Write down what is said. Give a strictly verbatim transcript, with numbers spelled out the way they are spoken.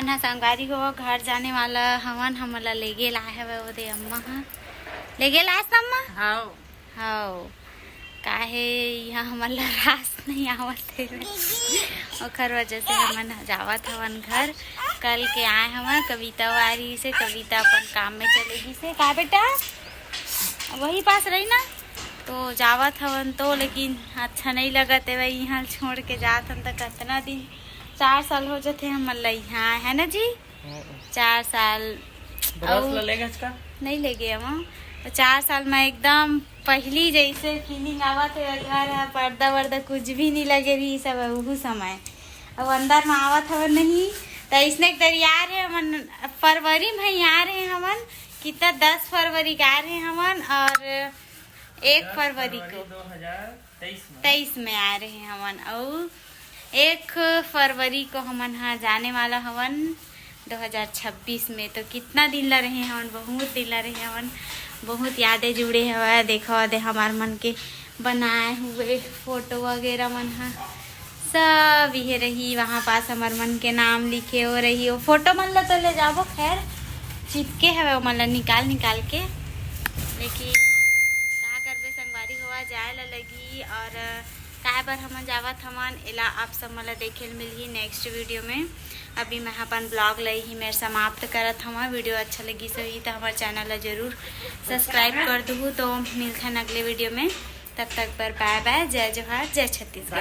ना संगवारी हो, घर जाने वाला हवन, हमन ला लेगे लाए हवे ओदे अम्मा ह। लेगे लाए अम्मा? हाव। हाव। काहे इहाँ हमन ला रास नहीं आवत हे, ओखर वजह से हमन जावत हवन घर। कल के आए हवन, कविता वारी से, कविता अपन काम में चले गिस हे। का बेटा? वही पास रही ना, तो जावत हवन तो, लेकिन अच्छा नहीं लगत हे भाई, इहाँ छोड़ के जात हन त कतना दिन, चार साल हो जथे हमन ला इहाँ, है ना जी? चार साल। ब्रश अउ ला लेगेच का? नहीं लेगे हवं। तो चार साल में एकदम पहली जैसे फीलिंग आवत हे, घर ह, पर्दा वर्दा कुछ भी नहीं लगे रही सब उहू समय। अब अंदर में आवत हवन नहीं, तो इसने एक दरी आ रहे हमन, फरवरी में ही आ रहे हमन, कितना, दस फरवरी के आ रहे हमन और एक फरवरी को दो हजार तेईस में। तेईस में आ रहे हमन, अउ एक फरवरी को हमन हा जाने वाला हवन दो हज़ार छब्बीस में। तो कितना दिन ला रहे हवन, बहुत दिन ला रहे हवन, बहुत यादें जुड़े हवय। देखो दे हमार मन के बनाए हुए फोटो वगैरह मन हा सब इहे रही। वहाँ पास हमार मन के नाम लिखे हो रही, वो फोटो मन ला तो ले जाबो, खैर चिपके हवे ओमन ला निकाल निकाल के, लेकिन का करबे संगवारी होवा, जाए ला लगी। और काहे बर हमन जावत हमन, एला आप सब मन ला देखे ल मिलही नेक्स्ट वीडियो में। अभी मैं अपन ब्लॉग ला ही मेर समाप्त करत हवं। वीडियो अच्छा लगी सही तो हमारे चैनल ला जरूर सब्सक्राइब कर दूहू। तो मिलथन अगले वीडियो में, तब तक बर बाय बाय, जय जोहार, जय छत्तीसगढ़।